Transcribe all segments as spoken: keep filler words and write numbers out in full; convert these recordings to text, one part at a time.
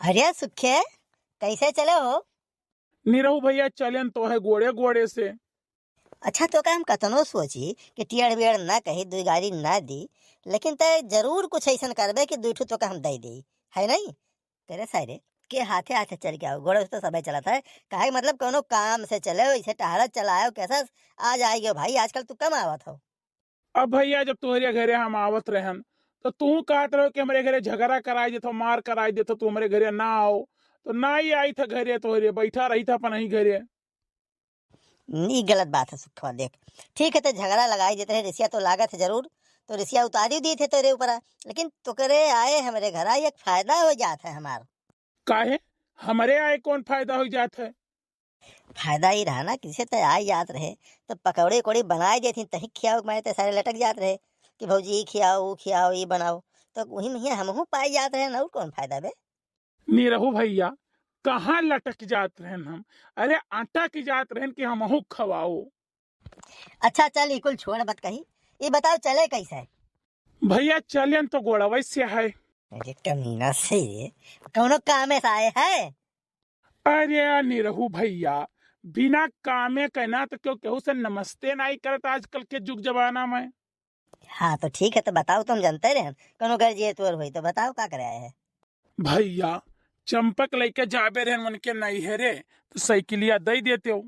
अरे सुखे, कैसे चले हो? निरहू भैया, चलेन तो है गोड़े गोड़े से। अच्छा, तोका हम कतनो सोची कि टियड़ बियड़ ना कही, दुई गारी ना दी, लेकिन तय जरूर कुछ ऐसन करबे कि दुई ठो तोका हम दई दी, है नहीं? तेरे सारे के हाथे हाथे चल के आओ, गोड़े से तो सबे चलत है। काहे के मतलब, कोनो काम से चले, ऐसे टहलत चलाओ, कैसा आज आइ गयो भाई, आजकल तू कम आवत हो। अब भैया, जब तोहरे घरे हम आवत रहन, तो तू कहत रहो कि हमरे घरे झगड़ा कराई देत हो, मार कराई देत हो, तू हमरे घरे ना आओ, तो ना ही आई था घरे तोहरे, बैठा रही था अपन ही घरे। ई गलत बात है सुखवा, देख, ठीक है, तो झगड़ा लगाई देते हैं, रिसिया तो लागत है जरूर, तो रिसिया उतारी दी थे तेरे ऊपर, लेकिन तोकरे आए हमरे घर एक फायदा हो जात है हमार। काहे? हमरे आए कौन फायदा हो जात है? फायदा ही रहा ना, किसे ते आई जात रहे, तो पकौड़ी उकौड़ी बनाए देती, तही खियाओ, मैं ते सारे लटक जात रहे कि भौजी, ई खियाओ, ऊ खियाओ, ई बनाओ, तो वही में हमहू पाई जात रहे ना, और कौन फायदा बे? निरहू भैया, कहाँ लटक जात रहन हम? अरे, अटक जात रहन कि हमहू खवाओ। अच्छा, चल, ई कुल छोड़, बत कही, ई बताओ, चले कैसे? भैया, चलेन तो गोड़वै से है। अरे कमीना से, कौनो कामे से आए है? अरे निरहू भैया, बिना कामे के ना तो केहू केहू से नमस्ते नाई करत आजकल के जुग जमाना में। हाँ, तो ठीक है, तो बताओ, तुम जानते रहे, कौनो गरजिए तोर होई, तो बताओ, का करे आए है? भैया, चंपक लइके जाबे रहन उनके नैहरे, तो साइकिलिया दे देते हो।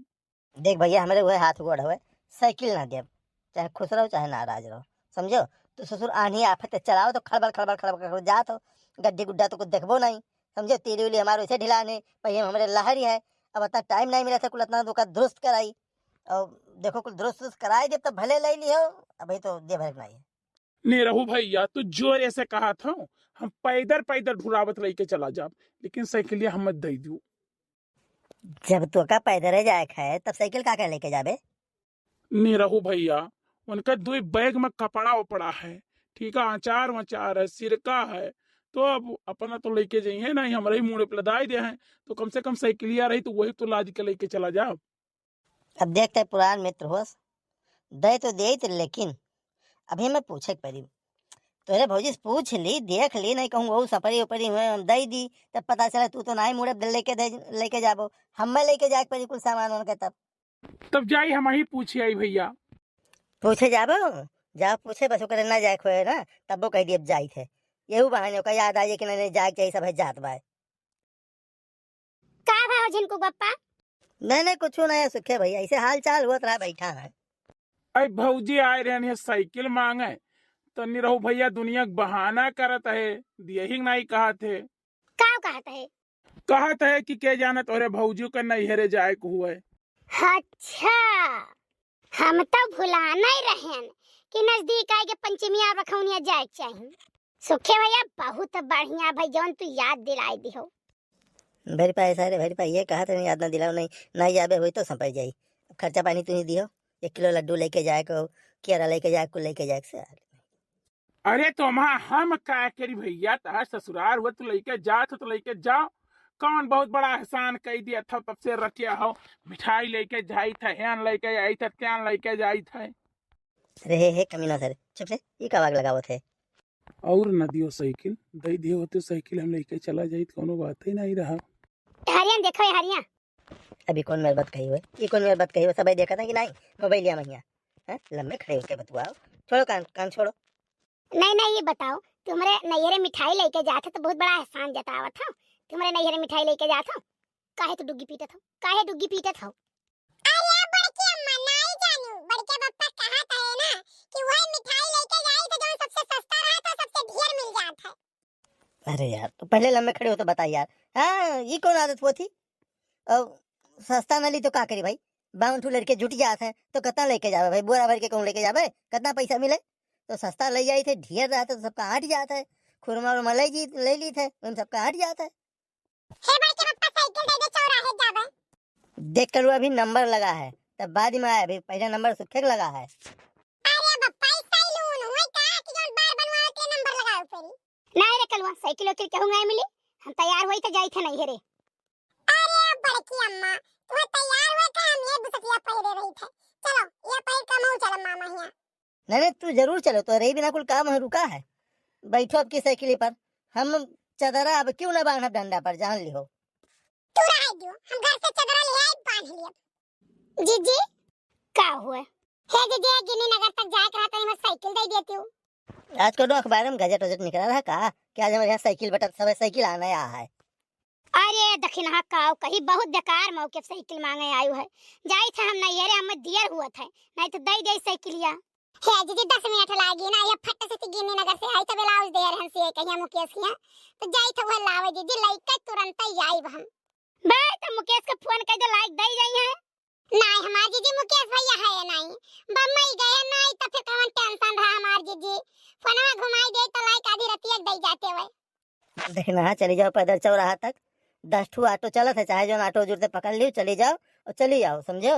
देख भैया, हमरे उहे हाथ गोड़ हवे, साइकिल ना देब, चाहे खुश रहो, चाहे नाराज रहो, समझो? तो ससुर आन्ही आफत चलाओ, तो खड़बड़, खड़बड़, खड़बड़, खड़बड़ जात हो, गड्डी गुड्डा तो कुछ देखबो नहीं, समझो? तीली उली हमारे वैसे ढिला नहीं, पहिए में हमरे लहरी है, अब इतना टाइम नहीं मिला था, कुल इतना दुका दुरुस्त कराई, और देखो, कुल दुरुस्त उरुस्त कराई देब, तब भले ले लियो, अभी तो दे भर नहीं है। निरहू भैया, तू जोरे से कहत हो, हम पैदल, पैदल ढुरावत लइके चला जाब, लेकिन साइकिलिया हम मत दे दू। जब तोका पैदल जाए के है, तब साइकिल का के लेके जाबे? निरहू भैया, उनका दुई बैग में कपड़ा उपड़ा है, ठीक है, अचार वचार है, सिरका है, तो अब अपना तो लेके जाइए ना, हमरा ही मूड़े पे लदाई दे हैं, तो कम से कम साइकिलिया रही तो वही तो लाद के लेके चला जाब। अब देखते पुरान मित्र होस, दे तो देइत, लेकिन अभी मैं पूछे के पड़ी। तोरे भौजी से पूछ ली, देख ली, नहीं कहूँ वो सपरी उपरी हुए हम दे दी, तब पता चला तू तो नहीं मुड़े लेके दे, लेके जाबो, हमें लेके जाए के पड़ी कुल सामान उनके तब। तब जाई हम ही पूछे आई भैया। पूछे जाबो, जाओ पूछे, बस ओकरे ना जाए के होए ना, तब वो कह दिए अब जाइत है। यहू बहाने ओका याद आ जाए कि नहीं, नहीं जाए के चाहिए, सब है जात बाय। का भा हो झिनकू बप्पा? नहीं, नहीं, कुछ नहीं है सुखे भैया, ऐसे हाल चाल होत रहा, बैठा है। अरे भौजी आए रहन है साइकिल मांगे, तो निरहू भैया दुनिया के बहाना करत है, दिए ही नहीं कहत है। का कहत है? कहत है कि के जाने तोहरे भौजी के नैहरे जाए के हुए। अच्छा, हम तो भुलाना ही रहन कि नजदीक आए के पंचमी और रखौनिया जाए के चाहिए। सुखे भैया, बहुत बढ़िया भाई, जौन तू याद दिलाई दिहो। भरी पाए सारे, भरी पाए, ये कहा था नहीं, याद ना दिलाओ, नहीं, नहीं जाबे हुई तो संपई जाई। अब खर्चा पानी तू ही दिहो, एक किलो लड्डू लेके जाए को, केरा लेके जाए को, लेके जाए से। अरे तो हम, हम का करी भैया, तहार ससुरार हुआ, तू लेके जात हो तो लेके जाओ, कौन बहुत बड़ा एहसान कई दिया था, तब से रटिया हो, मिठाई लेके जाई था, हेन लेके जाई था, त्यान लेके जाई था। अरे हे, हे कमीना सर, चुप से, ई का आग लगावत है? और न दियो साइकिल, दे दियो होते साइकिल, हम लेके चला जाइत, कोनो बात ही नहीं रहा। हरिया देखो, ये हरिया। अभी कौन मेर बात कही हुए? ये कौन मेर बात कही हुए? सब देखा था कि नहीं? मोबाइल लिया महिया। हैं? लम्बे खड़े होके बतुआओ। छोड़ो कान, कान छोड़ो। नहीं, नहीं, ये बताओ, तुम्हरे नैहरे मिठाई लेके जात है तो बहुत बड़ा एहसान जतावत हो। तुम्हरे नैहरे मिठाई लेके जात हो, काहे तू डुग्गी पीटत हो? काहे डुग्गी पीटत हो? अरे बड़की अम्मा, नाई जानू, बड़के पप्पा कहत है ना कि वही मिठाई लेके जाई तो जौन सबसे सस्ता रहा तो सबसे ढेर मिल जात है। अरे यार, तो पहले लम्बे खड़े हो तो बता यार। हाँ, ये कौन आदत हुआ थी? अब सस्ता ना ली तो का करी भाई? बावन ठू लड़के जुट जात हैं, तो कितना लेके जावे भाई? बोरा भर के कहूँ लेके जावे? कितना पैसा मिले? तो सस्ता ले जाई थे, ढेर रहत है तो सबका हट जात है। खुरमा उरमा ले जी, ले ली थे, उन सबका हट जात है। हे बड़के पप्पा, साइकिल दे दे, चौराहे जाबे। देख कलुआ, अभी नंबर लगा है, तब बाद में आए, अभी पहला नंबर सुखे के लगा है। अरे बप्पा, ई सैलून होई का कि जौन बार बनवावे के नंबर लगावे पड़ी? नहीं रे कलुआ, साइकिल वाइकिल केहू नहीं मिली, हम तैयार होई तो जाई थे नहीं रे। अरे बड़की अम्मा, तुम्हें तैयार हुए थे, हम ये बुसकिया पहिरे रही थे। चलो, ये पहिर के हम चलम मामा हिया। नहीं, नहीं, तू जरूर चलो, तोहरे बिना कुल काम है रुका है। बैठो आपकी साइकिल पर, हम चदरा अब क्यों ना बांधब डंडा पर, जान लिहो। तू रहे दियो, हम घर से चदरा ले आई, बांध लियब। जीजी। का हुआ? हे जीजी, गिन्नी नगर तक जाए के रहा, तनी हमर साइकिल दे देती हूँ। आज कोनो अखबार में गजट वजट निकला रहा का कि आज हमारे यहाँ साइकिल बटन सब साइकिल आने आ है? अरे दखिनहा काव कही, बहुत बेकार मौके पे साइकिल मांगे आयु है। जाई थे हम नहीं, अरे हम दियर हुआ थे, नहीं तो दे दे साइकिलिया। हे जीजी, दस मिनट लागी ना, ये फट से गिन्नी नगर से आई, तबे लाउज दे रहे हैं से कहिया मुकेश किया, तो जाई थे वह लावे जीजी, लइके तुरंत ही आई हम। बे, तो मुकेश के फोन कर दे, लाइक दे जाई है। नहीं, हमार जीजी मुकेश भैया है या नहीं, बम्बई गए नहीं, तो फिर कौन टेंशन रहा हमार जीजी, फोनवा घुमाई दे तो लाइक आधी रतिया दे जाते हुए। देखना है, चली जाओ पैदल चौराहा तक, दस ठू ऑटो चलत है, चाहे जौन ऑटो जुड़ते पकड़ लियो, चली जाओ और चली आओ, समझो?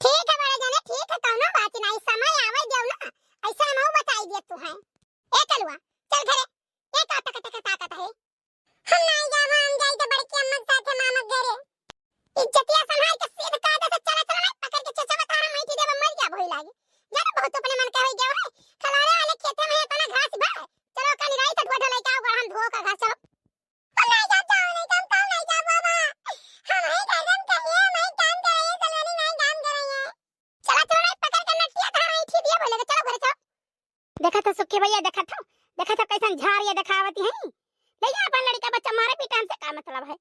ठीक है बड़े जने, ठीक है, कौनो बात नहीं, समय आवे जाओ ना, ऐसा हम बताई दिए तू है। ए कलुआ, चल घरे, ये का टक टक ताकत है? हम नहीं जाब, हम जाई तो बड़की अम्मा के साथे मामा के घरे। इज्जतिया संभाल के सीध कायदे से चला, चला, नहीं पकड़ के चचवा तारा माई थी देबा, मर जा भोई लागे। जाने बहुत अपने मन के होई गयो है। खलारे वाले खेते में इतना घास बा। चलो का निराई का धुआ ढलाई का, हम धो का घास, चलो। हम नहीं जाब, जाओ नहीं जाब, कहूँ नहीं जाब बाबा। हम ही घर में कहिए, हम ही काम कराइए, सलोनी नहीं काम कराइए। चला, चलो, नहीं पकड़ के नटिया धारा ही थी दिए बोले, चलो घरे चलो। देखा था सुखी भैया, देखा था, देखा था कैसन झार ये देखावती है। ले जा अपन लड़का बच्चा, मारे पीटे हमसे का मतलब है?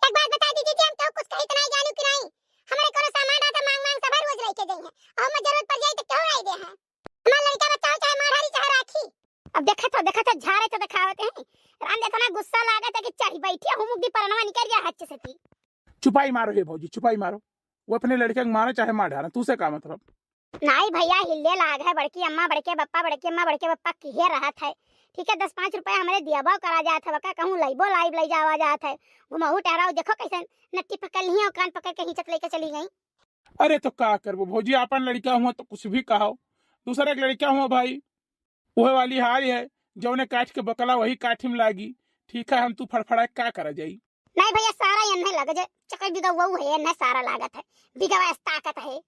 एक बात बता दीजिए जी, हम तो कुछ कही तो नहीं जानू कि नहीं। हमारे कोनो सामान रहता मांग मांग सब रोज लेके जाई है, और हमें जरूरत पड़ जाए तो क्यों नहीं दे है? हमारा लड़का बच्चा हो चाहे मारहारी चाहे राखी। अब देखा था, देखा था, झारे तो देखावते हैं। राम इतना गुस्सा लागत है कि चढ़ी बैठी है, हुमुक दी परनवा निकल गया हच्च से थी। चुपाई मारो हे भौजी, चुपाई मारो। वो अपने लड़के के मारे चाहे मार डारे, तू से का मतलब? नाई भैया, हिल्ले लाग है, बड़की अम्मा, बड़के बप्पा, बड़की अम्मा, बड़के बप्पा किहे रहत है। ठीक है, दस पाँच रुपया हमरे दियाबो करा जात है, वका कहूँ लइबो लाइब लइ जावा जात है। घुमाऊ टहराऊ, देखो कैसे नट्टी पकड़ ली और कान पकड़ के हिंचत लेके चली गई। अरे तो का करबो भौजी, आपन लड़का हुआ तो कुछ भी कहो, दूसरा के लड़का हुआ भाई, वह वाली हाल है, जौने काठ के बकला वही काठी में लागी। ठीक है, हम तू फड़फड़ा के का करा जाई? नहीं भैया, सारा एन्हे लग जे, चकर बिगवा है, एन्हे सारा लागत है, बिगवा ऐस ताकत है।